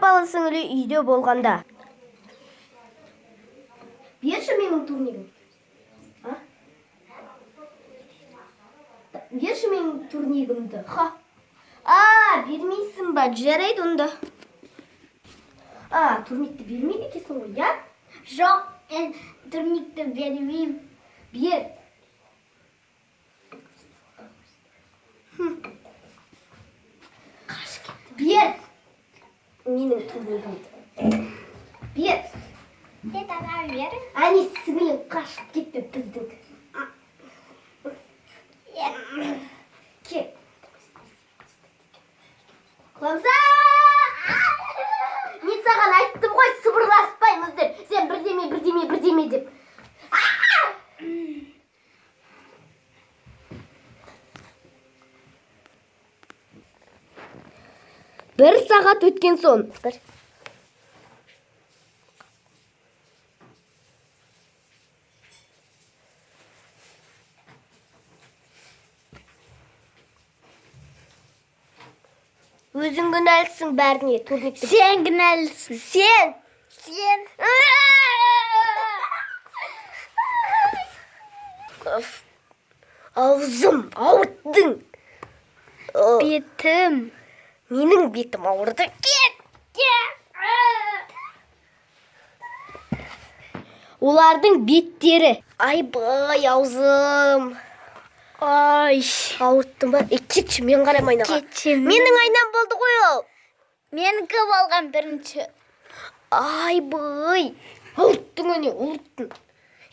Апалы сіңілі үйде болғанда. Берші менің турнигім. А? Берші менің турнигімді. Ха. А, бермейсің ба? Жарайды онда. А, турникті бермейді екенсің ғой, иә? Жоқ, мен турникті бермеймін. Бер. Қашып кетті. Бер. Менің турнигімді. Бер. Тет ана бер. Әне сіңілің қашып кетті біздің. Кел. Қыламса! Мен саған айттым ғой, сыбырласпаймыз деп. Сен бірдеме, бірдеме, бірдеме деп. Бір сағат өткен соң. Бір. Өзің кінәлісің бәріне, турникті. Сен кінәлісің. Сен! Сен. Öf. Аузым ауырттың. О, Бетім. Менің бетім ауырды. Кет! Кет! Олардың беттері. Айбай, аузым. Ай. Ауырттым ба? Е, кетші, мен қараймын айнаға. Кетші. Менің айнам болды ғой ол. Менікі болған бірінші. Айбай. Ауырттың әне, ауырттың.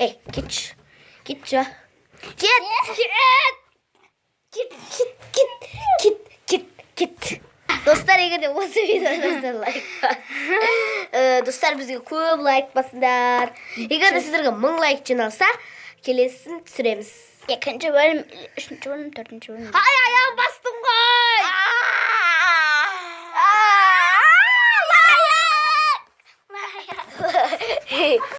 Ей, кетші. Кетші. Кет! Кет! Кет, кет, кет, кет, кет, кет. Достар, егер де осы видеоны лайк бас. Достар, бізге көп лайк басыңдар. Егер де сіздерге 1000 лайк жиналса, келесін түсіреміз. Екінші бөлім, үшінші бөлім, төртінші бөлім. Ай, аяғым бастым